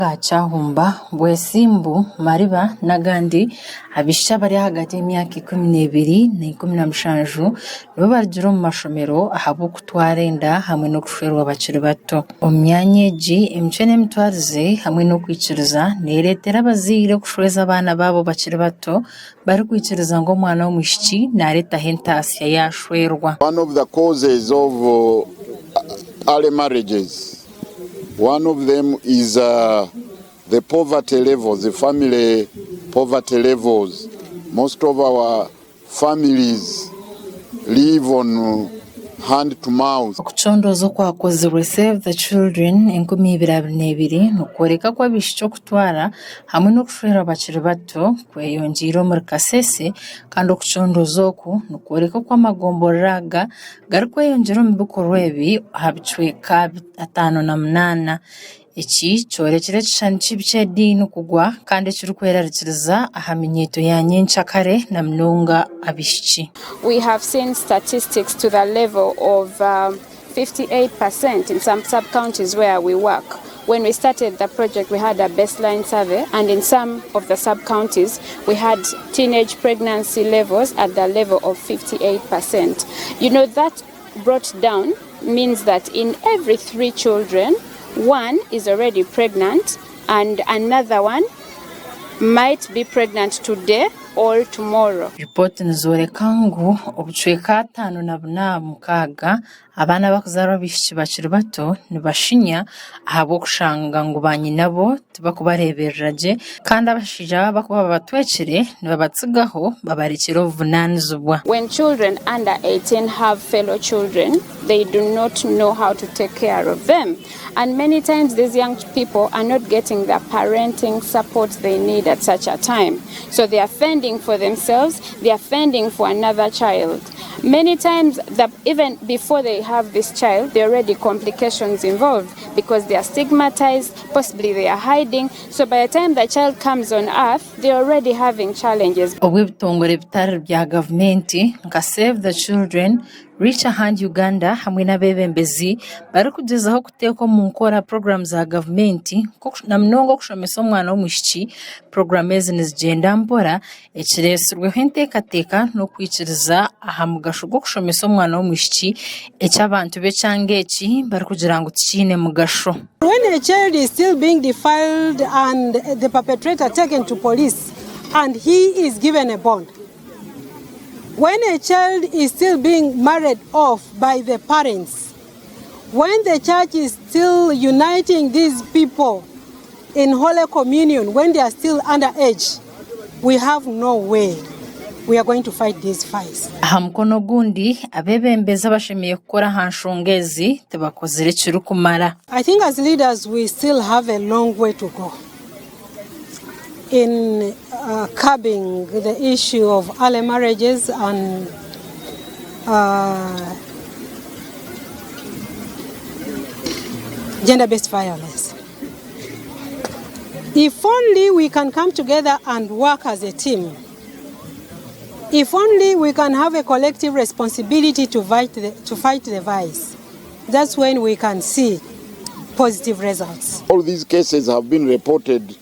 Aga Kyahumba, Bwesimbu, Mariba n'agandi, abaishiki abari ahagati y'emyaka 12 na 17 nibo barugire omu mashomero ahabw'okutwara enda hamwe n'okushwerwa bakiri bato. Omu myanya egi, emicwe n'emitwarize hamwe n'okwikiriza neereetera abazaire kushweza abaana baabo bakiri bato barikwikiriza ngu omwana w'omwishiki naareetaho entaasya yaashwerwa. One of the causes of early marriages One of them is the poverty levels, the family poverty levels. Most of our families live on hand to mouth. Okucondooza okwakozirwe Save the Children 2022 nikworeka ku abaishiki okutwara hamwe n'okushwerwa bakiri bato kweyongyeire omuri Kasese kandi okucondooza oku nikworeka oku amagomborora aga garikweyongyera omu bikorwa ebi aha bicweka 58. Eki kyorekire ekishushani kibi ky'ediini kugwa kandi ekirikwerarikiriza aha minyeeto ya nyenkyakare na munonga abaishiki. We have seen statistics to the level of 58% in some sub-counties where we work. When we started the project, we had a baseline survey, and in some of the sub-counties, we had teenage pregnancy levels at the level of 58%. You know, that brought down means that in every three children, one is already pregnant and another one might be pregnant today or tomorrow. Ripooti nizooreka ngu obucweka 56 abaana abarikuzaarwa abaishiki bakiri bato nibashinya ahabw'okushanga ngu baanyinabo tibarikubareeberera gye kandi abashaija baaba barikuba babatwekire nibabatsigaho babarekyera obuvunaanizibwa. When children under 18 have fellow children, they do not know how to take care of them and many times these young people are not getting the parenting support they need at such a time. So they are fending for themselves, they are fending for another child. Many times, the, even before they have this child, there are already complications involved because they are stigmatized, possibly they are hiding. So by the time the child comes on earth, they are already having challenges. Obu ebitongore bitari bya gavumenti nka Save the Children, Reach a Hand Uganda hamwe n'abeebembezi barikugyezaho kuteeka omu nkora puroguraamu za gavumenti na munonga okushomesa omwana w'omwishiki, puroguraamu ezi nizigyenda mpora ekireetsirweho enteekateeka n'okwikiriza aha mugasho gw'okushomesa omwana w'omwishiki eki abantu b'ekyanga eki barikugira ngu tikiine mugasho. When a child is still being defiled and the perpetrator taken to police and he is given a bond. When a child is still being married off by the parents, when the church is still uniting these people in Holy Communion when they are still underage, we have no way we are going to fight these fights. Aha mukono ogundi, abeebembezi abashemereire kukora aha nshonga ezi tibakozire ekirikumara. I think as leaders we still have a long way to go in curbing the issue of early marriages and gender-based violence. If only we can come together and work as a team. If only we can have a collective responsibility to fight the, to fight the vice. That's when we can see positive results. All these cases have been reported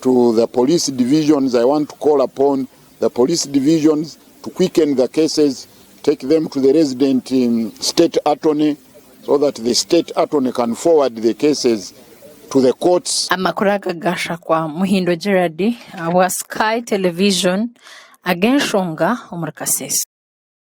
to the police divisions. I want to call upon the police divisions to quicken the cases, take them to the resident state attorney so that the state attorney can forward the cases to the courts. Amakuru aga gashakwa Muhindo Gerald ahabwa Sky Television ag'enshonga omuri Kasese.